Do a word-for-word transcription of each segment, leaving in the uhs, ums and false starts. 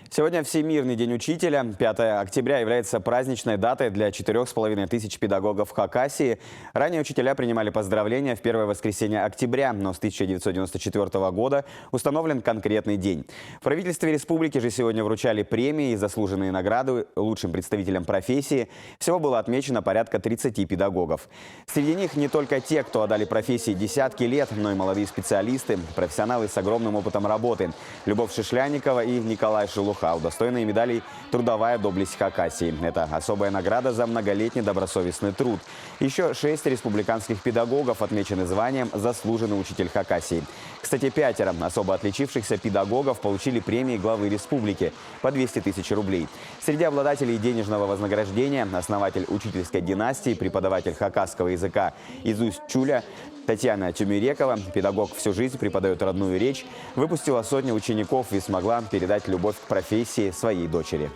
Сегодня Всемирный день учителя. Пятое октября является праздничной датой для четырёх с половиной тысяч педагогов Хакасии. Ранее учителя принимали поздравления в первое воскресенье октября, но с тысяча девятьсот девяносто четвёртого года установлен конкретный день. В правительстве республики же сегодня вручали премии и заслуженные награды лучшим представителям профессии. Всего было отмечено порядка тридцати педагогов. Среди них не только те, кто отдали профессии десятки лет, но и молодые специалисты, профессионалы с огромным опытом работы. Любовь Шишлянникова и Николай Шелуха удостоены медалей «Трудовая доблесть Хакасии». Это особая награда за многолетний добросовестный труд. Ещё шесть республиканских педагогов отмечены званием «Заслуженный учитель Хакасии». Кстати, пятеро особо отличившихся педагогов получили премии главы республики по двести тысяч рублей. Среди обладателей денежного вознаграждения основатель учительской династии, преподаватель хакасского языка из Усть-Чуля Татьяна Тюмерекова, педагог, всю жизнь преподаёт родную речь, выпустила сотни учеников и смогла передать любовь к профессии своей дочери.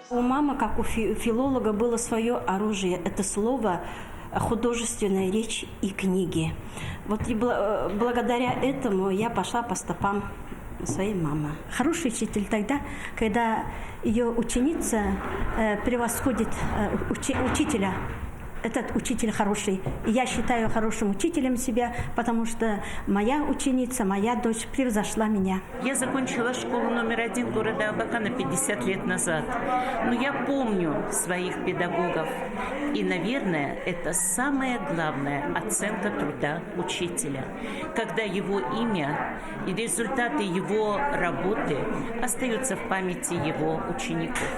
У мамы, как у фи-, филолога, было своё оружие. Это слово, художественная речь и книги. Вот и бла-, э, благодаря этому я пошла по стопам своей мамы. Хороший учитель тогда, когда её ученица, э, превосходит, э, учи-, учителя. Этот учитель хороший. И я считаю хорошим учителем себя, потому что моя ученица, моя дочь превзошла меня. Я закончила школу номер один города Абакана пятьдесят лет назад. Но я помню своих педагогов. И, наверное, это самая главная оценка труда учителя, когда его имя и результаты его работы остаются в памяти его учеников.